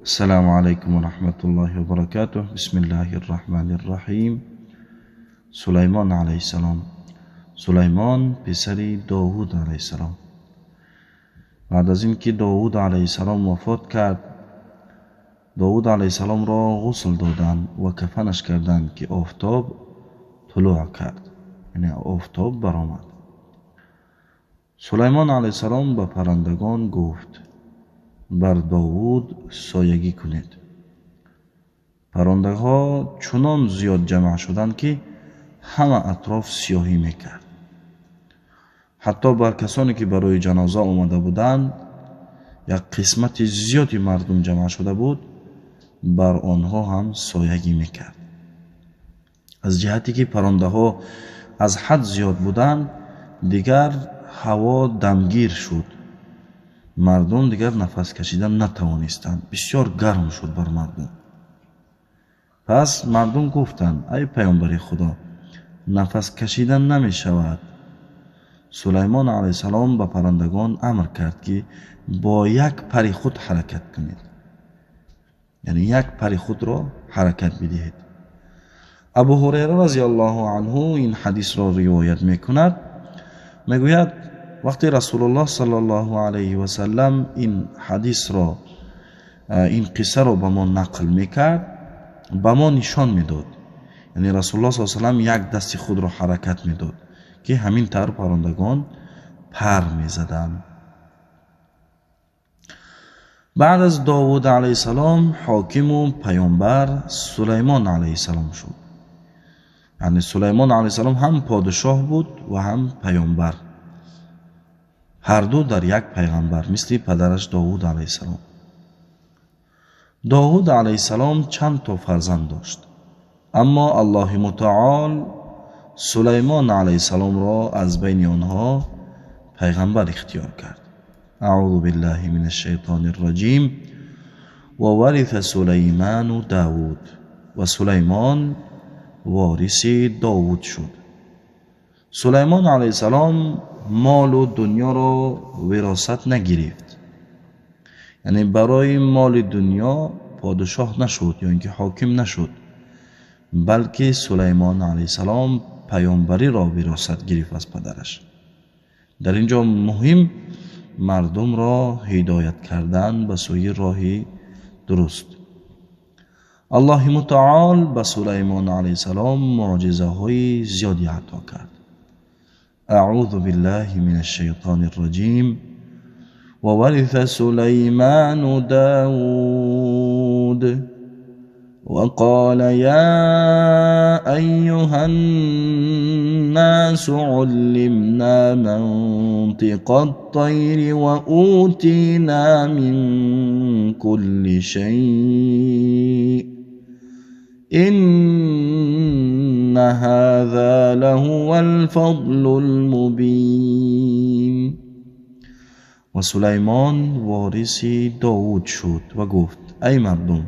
Ассалому алайкум ва раҳматуллоҳи ва баракатуҳ. Бисмиллаҳир раҳмонир раҳим. Сулаймон алайҳиссалом. Сулаймон писари Довуд алайҳиссалом. Баъд аз ин ки Довуд алайҳиссалом вафот кард, Довуд алайҳиссаломро ғусл доданд ва кафанаш карданд, ки офтоб тулӯъ кард, яъне офтоб баромад. Сулаймон алайҳиссалом ба паррандагон гуфт: бар Довуд соягӣ кунед. Паррандаҳо чунон зиёд ҷамъ шуданд, ки ҳама атроф сиёҳӣ мекард. Ҳатто бар касоне ки барои ҷаноза омада буданд, як қисмати зиёди мардум ҷамъ шуда буд, бар онҳо ҳам соягӣ мекард. Аз ҷиҳате ки паррандаҳо аз ҳад зиёд буданд, дигар ҳаво дамгир шуд. Мардум дигар нафас кашидан натавонистанд. Бисёр гарм шуд бар мардум. Пас мардум гуфтанд: ай паёмбари Худо, нафас кашидан намешавад. Сулаймон алайҳиссалом ба паррандагон амр кард, ки бо як пари худ ҳаракат кунед, яъне як пари худро ҳаракат бидиҳед. Абу Ҳурайра разияллоҳу анҳу ин ҳадисро ривоят мекунад. Мегӯяд, вақте Расулуллоҳ саллаллоҳу алайҳи васаллам ин ҳадисро, ин қиссаро ба мо нақл мекард, ба мо нишон медод. Яъне Расулуллоҳ саллаллоҳу алайҳи васаллам як дасти худро ҳаракат медод, ки ҳамин тавр паррандагон пар мезаданд. Баъд аз Довуд алайҳиссалом ҳокиму паёмбар Сулаймон алайҳиссалом шуд. Яъне Сулаймон алайҳиссалом ҳам подишоҳ буд ва ҳам паёмбар, ҳар ду дар як пайғамбар, мисли падараш Довуд алайҳиссалом. Довуд алайҳиссалом чанд то фарзанд дошт, аммо Аллоҳи мутаол Сулаймон алайҳиссаломро аз байни онҳо пайғамбар ихтиёр кард. Аъузу биллаҳи минаш шайтонир раҷим. Ва вариса Сулайману Довуд, ва Сулаймон вориси Довуд шуд. Сулаймон алайҳиссалом молу дунёро виросат нагирифт, яъне барои моли дунё подишоҳ нашуд ё ин ки ҳоким нашуд, балки Сулаймон алайҳиссалом паёмбариро виросат гирифт аз падараш. Дар ин ҷо муҳим мардумро ҳидоят кардан ба сӯи роҳи дуруст. Аллоҳи мутаол ба Сулаймон алайҳиссалом муъҷизаҳои зиёде ато кард. Аъузу биллаҳи минаш шайтонир раҷим. Ва вариса Сулайману Довуд ва қола я айюҳан насу уллимна мантиқат тайри ва утина мин кулли шай инна ҳаза лаҳувал фазлул мубин. Ва Сулаймон вориси Довуд шуд ва гуфт: ай мардум,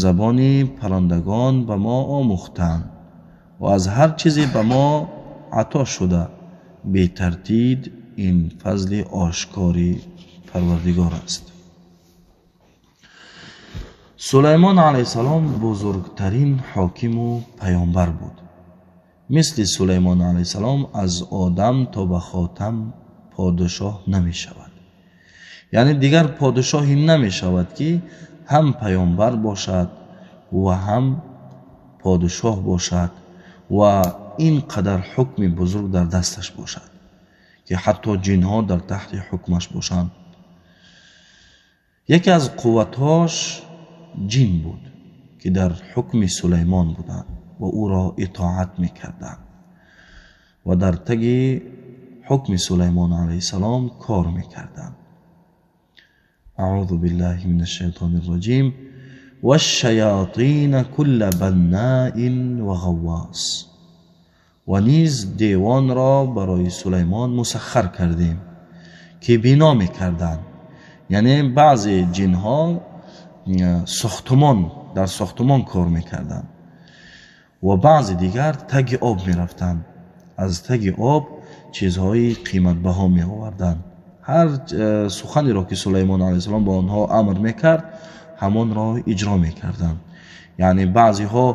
забони паррандагон ба мо омӯхтанд ва аз ҳар чизе ба мо ато шуда, бетардид ин фазли ошкори Парвардигор аст. Сулаймон алайҳиссалом бузургтарин ҳокиму паёмбар буд. Мисли Сулаймон алайҳиссалом аз одам то ба хотам подишоҳ намешавад. Яъне дигар подишоҳе намешавад, ки ҳам паёмбар бошад ва ҳам подишоҳ бошад ва ин қадар ҳукми бузург дар дасташ бошад, ки ҳатто ҷинҳо дар таҳти ҳукмаш бошанд. Яке аз қувватҳош ҷин буд, ки дар ҳукми Сулаймон буданд ва ӯро итоат мекарданд ва дар таги ҳукми Сулаймон алайҳиссалом кор мекарданд. Аъузу биллаҳи минаш шайтонир раҷим. Вашшаятина кулла баннаин ва ғаввос. Ва низ девонро барои Сулаймон мусаххар кардем, ки бино мекарданд. Яъне баъзе ҷинҳо сохтумон, дар сохтумон кор мекарданд ва баъзе дигар таги об мерафтанд, аз таги об чизҳои қиматбаҳо меоварданд. Ҳар суханеро ки Сулаймон алайҳиссалом ба онҳо амр мекард, ҳамонро иҷро мекарданд. Яъне баъзеҳо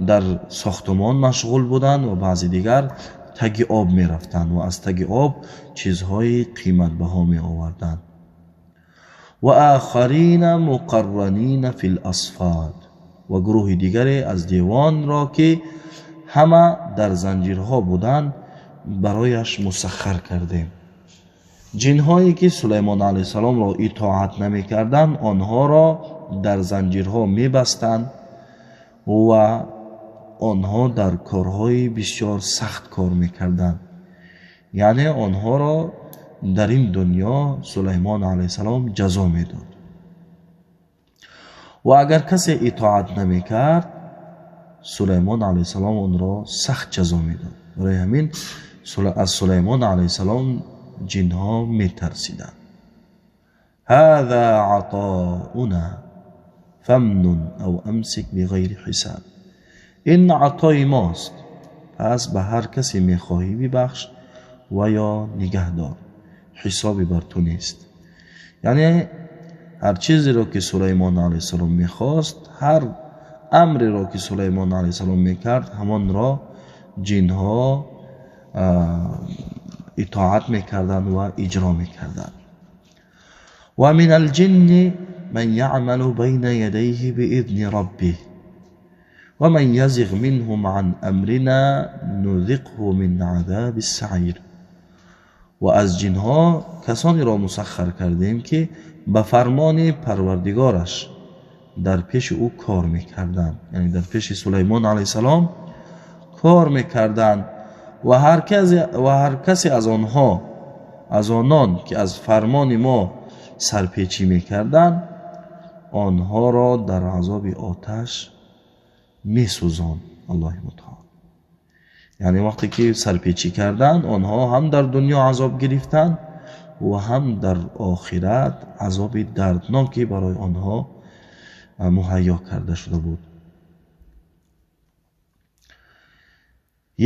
дар сохтумон машғул буданд ва баъзи дигар таги об мерафтанд ва аз таги об чизҳои қиматбаҳо меоварданд. Ва охарина муқарранина фил асфад, ва гурӯҳи дигаре аз девонро ки ҳама дар занҷирҳо буданд барояш мусаххар кардем. Ҷинҳое ки Сулаймон алайҳиссаломро итоат намекарданд, онҳоро дар занҷирҳо мебастанд ва онҳо дар корҳои бисёр сахт кор мекарданд. Яъне онҳоро дар ин дунё Сулаймон алайҳиссалом ҷазо медод. Ва агар касе итоат намекард, Сулаймон алайҳиссалом онро сахт ҷазо медод. Барои ҳамин аз Сулаймон алайҳиссалом ҷинҳо метарсиданд. ҳаза атоуна фамнун ав амсик биғайри ҳисаб. Ин атои мост, пас ба ҳар касе мехоҳӣ бибахш ва ё нигаҳдор, ҳисобе бар ту нест. Яъне ҳар чизеро ки Сулаймон алайҳиссалом мехост, ҳар амреро ки Сулаймон алайҳиссалом мекард, ҳамонро ҷинҳо итоат мекарданд ва иҷро мекарданд. Ва мин алҷинни ман яъмалу байна ядайҳи биизни раббиҳ ва ман язиғ минҳум ан амрина нузиқҳу мин азаби ссаир. Ва аз ҷинҳо касонеро мусаххар кардем ки ба фармони парвардигораш дар пеши ӯ кор мекарданд, яъне дар пеши Сулаймон алайҳиссалом кор мекарданд. Ва ҳар касе аз онҳо, аз онон ки аз фармони мо сарпечӣ мекарданд, онҳоро дар азоби оташ месӯзонд Аллоҳи мутаол. Яъне вақте ки сарпечӣ карданд, онҳо ҳам дар дунё азоб гирифтанд ва ҳам дар охират азоби дардноке барои онҳо муҳайё карда шуда буд.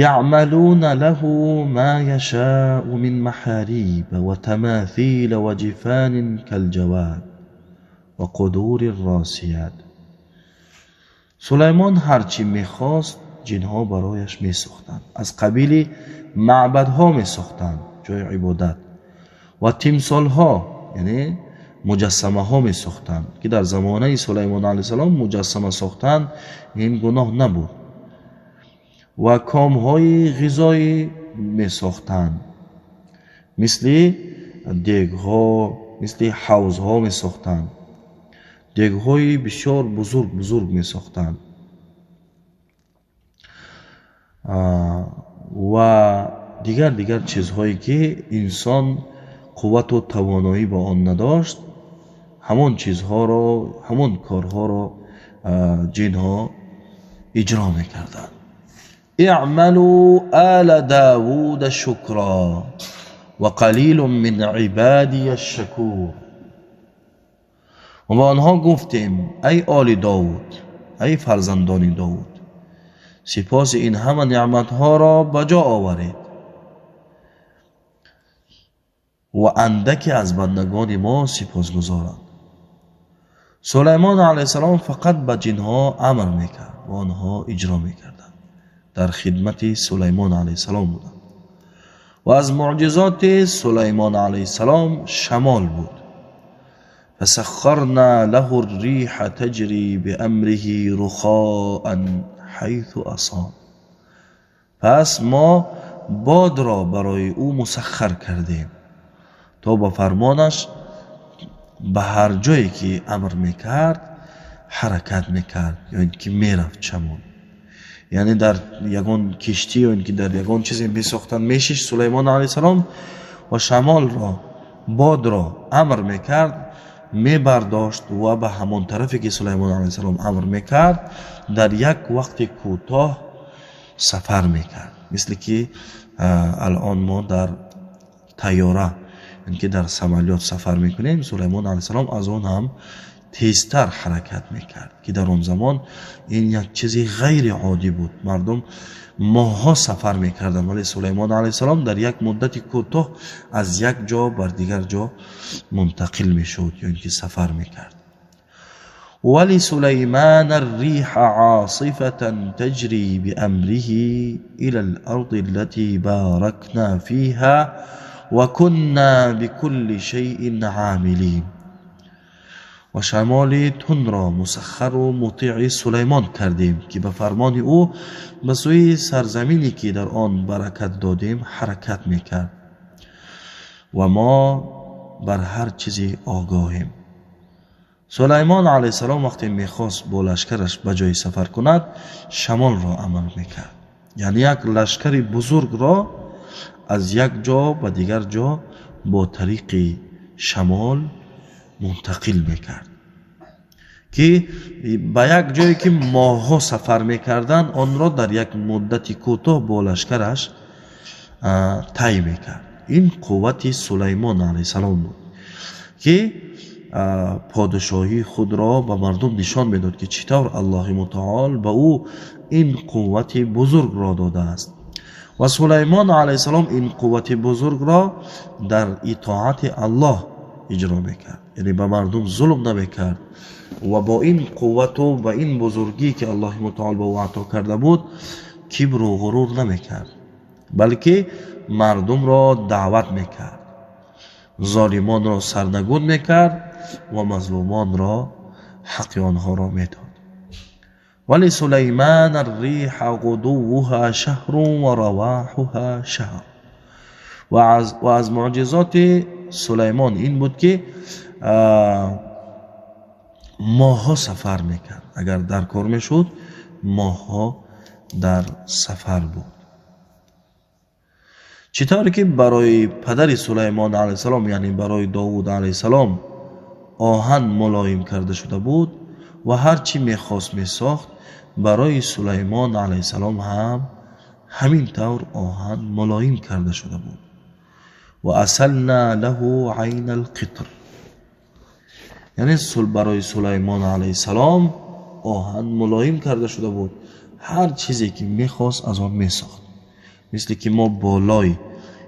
يعملون له ما يشاء من محاريب وتماثيل وجفان كالجواب وقدور الراسيات. سلیمان هرچی میخواست جنها برایش میساختند. از قبیل معبدها میساختند، جای عبادت، و تمثالها، یعنی مجسمه ها میساختند که در زمانه سلیمان علیه السلام مجسمه ساختن این گناه نبود. و کامهای غذایی میساختند، مثل دیگها، مثل حوضها میساختند، دیگهای بسیار بزرگ بزرگ میساختند و دیگر دیگر چیزهایی که انسان قوت و توانایی با آن نداشت، همان چیزها را، همان کارها را جنها اجرا میکردند. اعملوا آل داوود شکرا و قلیل من عبادی الشکور. و با آنها گفتیم ای آل داوود، ای فرزندان داوود، سپاس این همه نعمتها را به جا آورید و اندکی از بندگان ما سپاسگزارند. سلیمان علیه السلام فقط به جنها امر میکرد و آنها اجرا میکردند، در خدمت سلیمان علیه السلام بودند. و از معجزات سلیمان علیه السلام شمال بود. فسخرنا له الريح تجري بأمره رخاء حيث أصاب. پس ما باد را برای او مسخر کردیم تا با فرمانش به هر جایی که امر میکرد حرکت میکرد، یا اینکه میرفت شمال. یعنی در یگان کشتی یا اینکه در یگان چیزی میساختن میشش سلیمان علیه السلام و شمال را، باد را امر میکرد، میبرداشت و به همان طرفی که سلیمان علیه السلام امر میکرد در یک وقت کوتاه سفر میکرد. مثل که الان ما در طیاره، اینکه در سمالیات سفر میکنیم، سلیمان علیه السلام از آن هم تیزتر حرکت میکرد که در آن زمان این یک چیزی غیر عادی بود. مردم ماهها سفر میکردند ولی سلیمان علیه السلام در یک مدت کوتاه از یک جا بر دیگر جا منتقل میشد یا اینکه سفر میکرد. ولسليمان الريح عاصفة تجري بأمره إلى الأرض التي باركنا فيها وكنا بكل شيء عاملين. و شمال تند را مسخر و مطیع سلیمان کردیم که به فرمان او به سوی سرزمینی که در آن برکت دادیم حرکت میکرد و ما بر هر چیزی آگاهیم. سلیمان علیه السلام وقتی میخواست با لشکرش به جای سفر کند شمال را عمل میکرد، یعنی یک لشکر بزرگ را از یک جا به دیگر جا با طریق شمال منتقل میکرد که به یک جایی که ماه‌ها سفر میکردند آن را در یک مدت کوتاه با لشکرش طی میکرد. این قوت سلیمان علیه السلام بود که پادشاهی خود را به مردم نشان میداد که چطور الله متعال به او این قوت بزرگ را داده است. و سلیمان علیه السلام این قوت بزرگ را در اطاعت الله اجرا میکرد، یعنی به مردم ظلم نمیکرد و با این قوت و با این بزرگی که الله متعال به او عطا کرده بود کبر و غرور نمیکرد، بلکه مردم را دعوت میکرد، ظالمان را سرنگون میکرد و مظلومان را حق آنها را میداد. ولی سلیمان الریح غدوها شهر و رواحها شهر. و از معجزات سلیمان این بود که ماه‌ها سفر میکرد، اگر در کار میشد ماه‌ها در سفر بود. چطوری که برای پدر سلیمان علیه السلام یعنی برای داوود علیه السلام آهن ملایم کرده شده بود و هر چی میخواست میساخت، برای سلیمان علیه السلام هم همین طور آهن ملایم کرده شده بود. و اصلنا له عین القطر، یعنی برای سلیمان علیه السلام آهن ملایم کرده شده بود، هر چیزی که میخواست از آن میساخت. مثل که ما بالای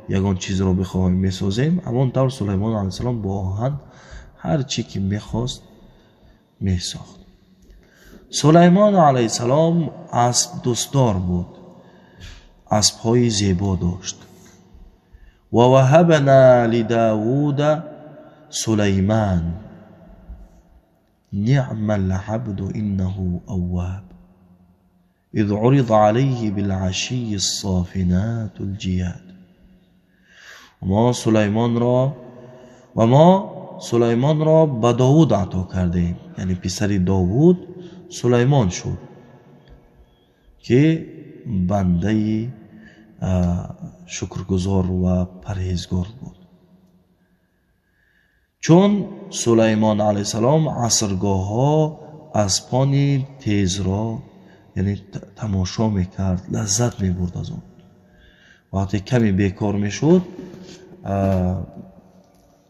یگان چیز را بخواهیم میسازیم، همان طور سلیمان علیه السلام با آهن هر چی که میخواست میساخت. سلیمان علیه السلام اسب دوستدار بود، اسبهای زیبا داشت. و وهبنا لداود سلیمان نعم العبد انه اواب اذ عرض عليه بالعشي الصافنات الجياد. ما سلیمان را به داود عطا کردیم، یعنی پسر داود سلیمان شد که بنده شکرگزار و پرهیزگار بود. چون سلیمان علیه السلام عصرگاه ها اسپان تیز را یعنی تماشا میکرد، لذت میبرد از آن. وقتی کمی بیکار میشد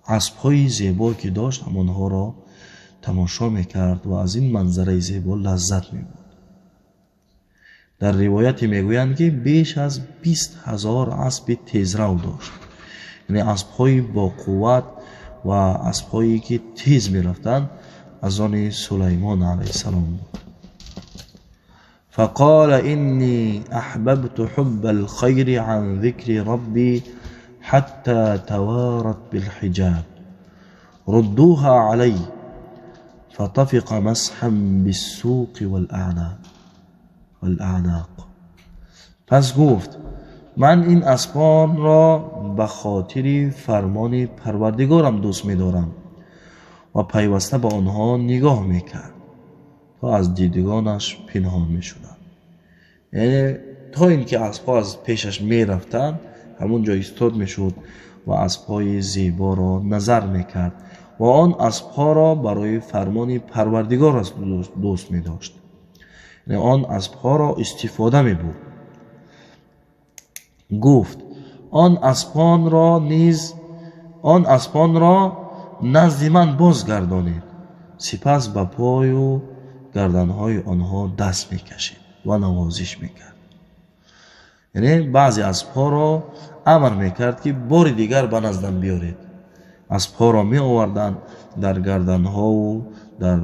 اسبهای زیبا که داشت همانها را تماشا میکرد و از این منظره زیبا لذت میبرد. در روایتی میگویند که بیش از 20,000 اسب تیزرو داشت، یعنی اسبهای با قوت و اسبهایی که تیز میرفتند از آن سلیمان علیه السلام بود. فقال إني أحببت حب الخير عن ذكر ربي حتى توارت بالحجاب ردوها علي فطفق مسحا بالسوق والأعناق. پس گفت من این اسبان را به خاطر فرمان پروردگارم دوست می‌دارم و پیوسته به آنها نگاه می‌کرد تا از دیدگانش پنهان می‌شدند. یعنی تا اینکه اسب‌ها از پیشش می‌رفتند همونجا ایستاد می‌شد و اسب‌های زیبا را نظر می‌کرد و آن اسب‌ها را برای فرمان پروردگار دوست می‌داشت، یعنی آن اسب‌ها را استفاده می‌برد. گفت آن اسبان را نزد من بازگردانید. سپس به پای و گردنهای آنها دست میکشید و نوازش میکرد. یعنی بعضی اسبها را امر میکرد که بار دیگر به نزدم بیارید. اسبها را می آوردند، در گردنها و در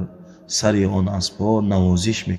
Сари он аспҳо навозиш мекард.